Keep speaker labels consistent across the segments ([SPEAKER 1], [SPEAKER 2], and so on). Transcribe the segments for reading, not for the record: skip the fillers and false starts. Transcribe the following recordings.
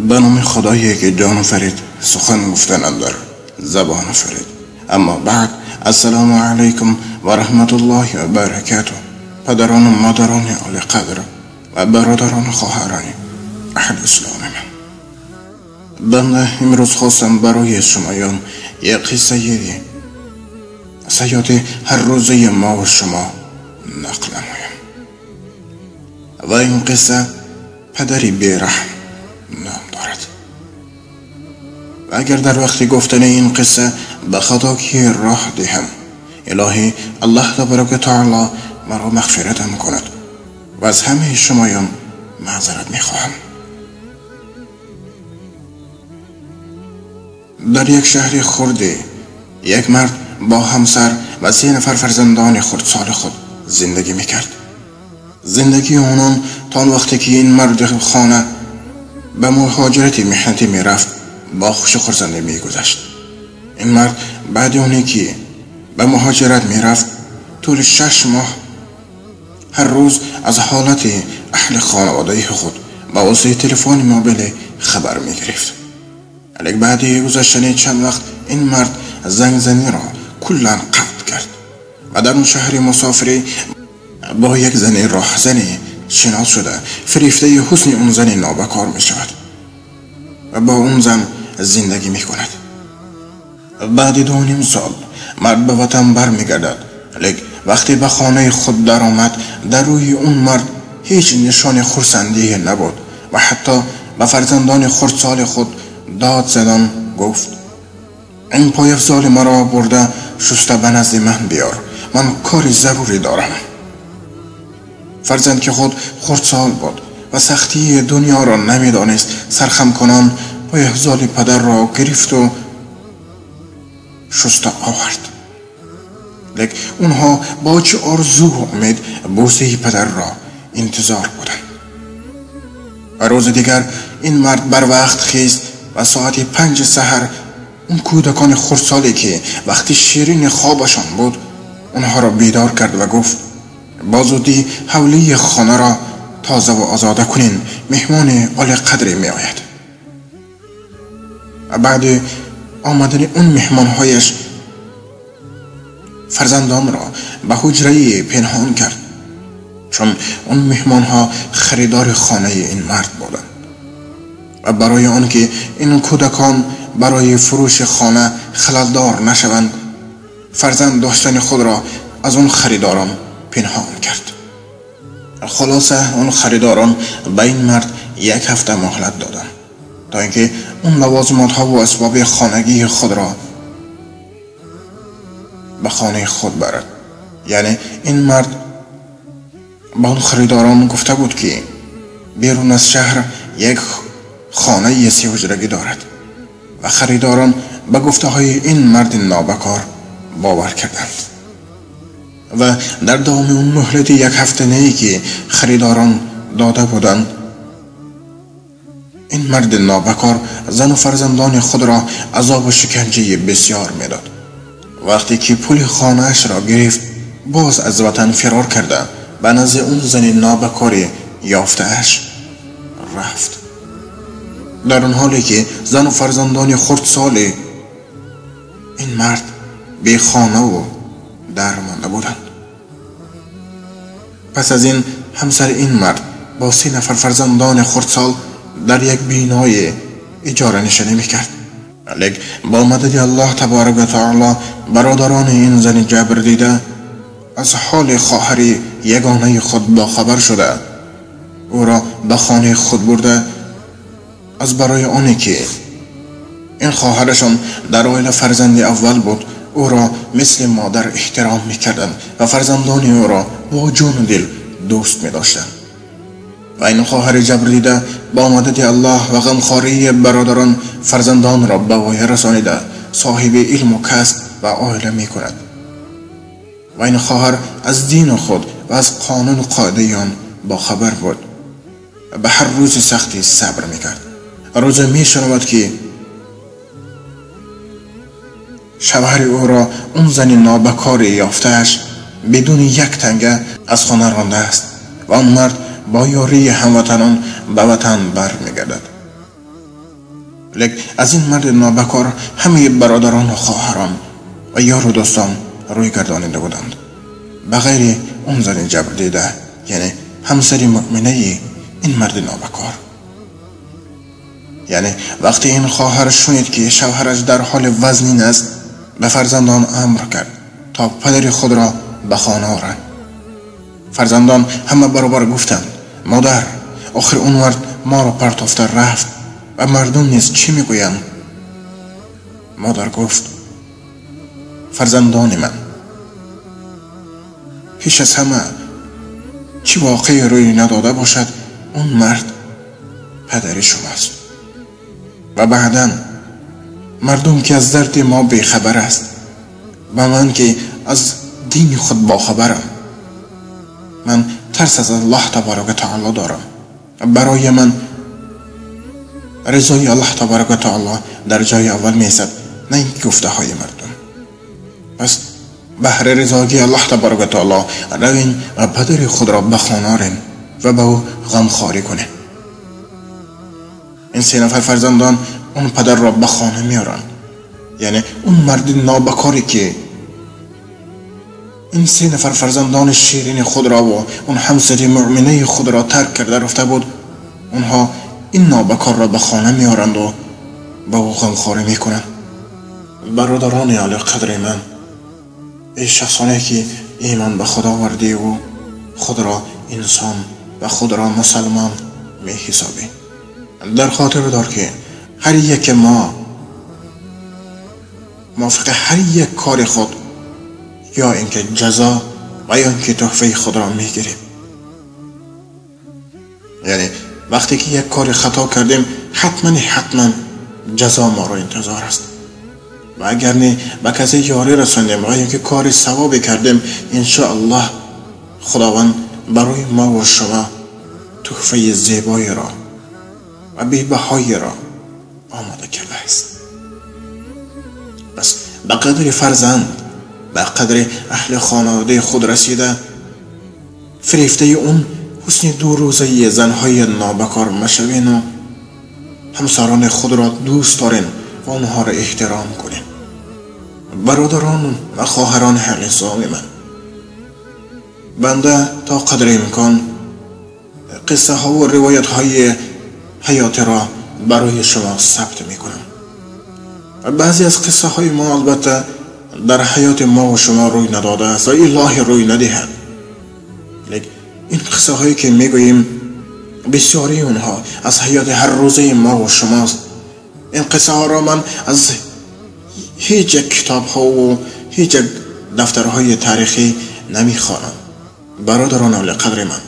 [SPEAKER 1] به نام خدایی که جان فرید سخن گفتن اندر زبان فرید. اما بعد، السلام علیکم و رحمت الله و برکاته. پدران و مادران عالی قدر و برادران و خواهران اهل اسلام من، بنده امروز خواستم برای شمایان یک قصه سیاد هر روزه ما و شما نقل نمایم و این قصه پدری بیرحم نام دارد. و اگر در وقت گفتن این قصه به خطاکی راه دهم، الهی الله تبارک و تعالی مرا مغفرتم کند و از همه شمایان معذرت میخواهم. در یک شهر خرده یک مرد با همسر و 3 نفر فرزندان خردسال خود زندگی میکرد. زندگی آنان تا آن وقتی که این مرد خانه به مهاجرت محنتی میرفت با خوش خرسندی میگذشت. این مرد بعد آنی که به مهاجرت میرفت طول 6 ماه هر روز از حالت اهل خانواده خود با واسطه تلفن موبایل خبر میگرفت. لیکن بعد گذشتن چند وقت این مرد زنگ زنی را کلا قطع کرد و در اون شهر مسافری با یک زن راهزنی شناس شده فریفته حسن اون زن نابکار می شود و با اون زن زندگی می کند. بعد 2.5 سال مرد به وطن بر می گردد. لیکن وقتی به خانه خود در آمد در روی اون مرد هیچ نشان خرسندی نبود و حتی به فرزندان خردسال خود داد زدن گفت: این پایفزال مرا برده شسته به نزد من بیار، من کاری ضروری دارم. فرزند که خود خردسال بود و سختی دنیا را نمیدانست، سرخم کنان پایفزال پدر را گرفت و شسته آورد. لیکن اونها با چه آرزو و امید بوسه پدر را انتظار بودند. و روز دیگر این مرد بر وقت خیست و ساعت 5 سحر اون کودکان خردسالی که وقتی شیرین خوابشان بود اونها را بیدار کرد و گفت: با زودی حولی خانه را تازه و آزاده کنین، مهمان عالی قدری می آید. و بعد آمدن اون مهمانهایش فرزندان را به حجره پنهان کرد، چون اون مهمانها خریدار خانه این مرد بودند و برای آنکه این کودکان برای فروش خانه خللدار نشوند فرزند داشتن خود را از اون خریداران پنهان کرد. خلاصه اون خریداران به این مرد 1 هفته مهلت دادند تا اینکه اون لوازمات ها و اسباب خانگی خود را به خانه خود برد. یعنی این مرد با اون خریداران گفته بود که بیرون از شهر یک خانه 3 حجرگی دارد و خریداران به گفته های این مرد نابکار باور کردند و در دوام اون مهلت 1 هفته که خریداران داده بودند، این مرد نابکار زن و فرزندان خود را عذاب و شکنجه بسیار میداد. وقتی که پول خانه‌اش را گرفت باز از وطن فرار کرده به نزد اون زن نابکاری یافته‌اش رفت. در اون حالی که زن و فرزندان خردسال این مرد بی خانه و در مانده بودند. پس از این همسر این مرد با 3 نفر فرزندان خردسال در یک بینای اجاره نشینی میکرد. لیکن با مدد الله تبارک و تعالی برادران این زن جبر دیده از حال خواهر یگانه خود با خبر شده او را به خانه خود برده. از برای آنی که این خواهرشان در عائله فرزند اول بود او را مثل مادر احترام میکردند و فرزندان او را با جان و دل دوست میداشتند. و این خواهر جبر دیده با مدد الله و غمخواری برادران فرزندان را به وایه رسانیده صاحب علم و کسب و عائله میکند. و این خواهر از دین خود و از قانون و قاعده آن با خبر بود. به هر روز سختی صبر میکرد. روز میشنود که شوهر او را اون زن نابکار یافته‌اش بدون یک تنگه از خانه رانده است و آن مرد با یاری هموطنان به وطن بر میگردد. لیک از این مرد نابکار همه برادران و خواهران و یار و دوستان روی گردانیده بودند، به غیر اون زن جبر دیده، یعنی همسر مؤمنه این مرد نابکار. یعنی وقتی این خواهر شنید که شوهرش در حال وزنین است، به فرزندان امر کرد تا پدر خود را به خانه آورند. فرزندان همه برابر گفتند مادر، آخر اون مرد ما را پرتافته رفت و مردم نیز چی میگویند؟ مادر گفت فرزندان من، پیش از همه چی واقعی روی نداده باشد، اون مرد پدر شماست و بعداً مردم که از درد ما بیخبر است و من که از دین خود باخبرم، من ترس از الله تبارک و تعالی دارم. برای من رضای الله تبارک و تعالی در جای اول می‌ایستد، نه این گفته های مردم. پس بهر رضای الله تبارک و تعالی روین و پدر خود را بخوانارین و به او غمخواری کنین. این 3 نفر فرزندان اون پدر را به خانه میارن، یعنی اون مرد نابکاری که این 3 نفر فرزندان شیرین خود را و اون همسر مؤمنه خود را ترک کرده رفته بود، اونها این نابکار را به خانه میارند و به او غمخواری میکنند. برادران عالی قدر من، ای شخصانی که ایمان به خدا آورده و خود را انسان و خود را مسلمان می حسابی، در خاطر دار که هر یک ما موافق هر یک کار خود یا اینکه جزا و یا اینکه تحفه خود را میگیریم. یعنی وقتی که یک کار خطا کردیم حتما جزا ما را انتظار است، و اگر نه به کسی یاری رساندیم و یا اینکه کار ثوابی کردیم، انشاءالله خداوند برای ما و شما تحفه زیبایی را و بی‌بهایی را آماده کرده است. پس به قدر فرزند، به قدر اهل خانواده خود رسیده، فریفته اون حسن 2 روزه زنهای نابکار مشوین و همسران خود را دوست دارین و آنها را احترام کنین. برادران و خواهران حق من، بنده تا قدر امکان قصه ها و روایت های حیات را برای شما ثبت می کنم. بعضی از قصه های ما البته در حیات ما و شما روی نداده است و الهی روی ندهد، لیکن این قصه هایی که می گوییم بسیاری اونها از حیات هر روزه ما و شماست. این قصه ها را من از هیچ یک کتاب ها و هیچ یک دفترهای تاریخی نمی خوانم. برادران عالی قدر من،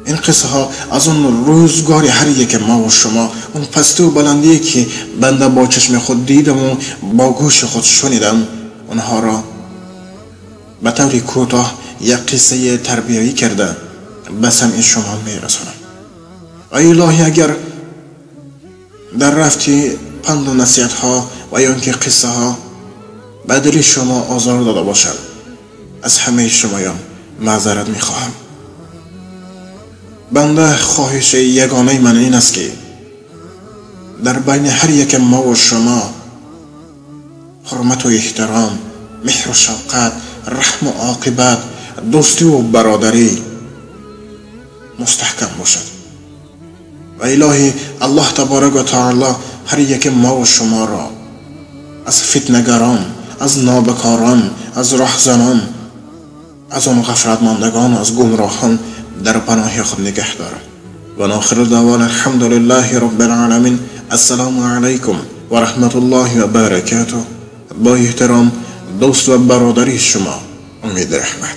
[SPEAKER 1] این قصه ها از اون روزگار هر یک ما و شما، اون پستی و بلندی که بنده با چشم خود دیدم و با گوش خود شنیدم، اونها را به طور کوتاه یک قصه تربیوی کرده به سمع شما میرسانم. ای الهی اگر در رفتی پند و نصیحت ها و یا اینکه قصه ها به دل شما آزار داده باشد، از همه شمایان معذرت میخواهم. بنده خواهش یگانه من این است که در بین هر یک ما و شما حرمت و احترام، مهر و شفقت، رحم و عاقبت، دوستی و برادری مستحکم باشد. و الهی الله تبارک و تعالی هر یک ما و شما را از فتنگران، از نابکاران، از راهزنان، از آن غفلت ماندگان، از گمراهان در پناه خود نگه دارد. و آخر دعوانا الحمد لله رب العالمین. السلام علیکم و رحمت الله و برکاته. با احترام دوست و برادری شما امید رحمت.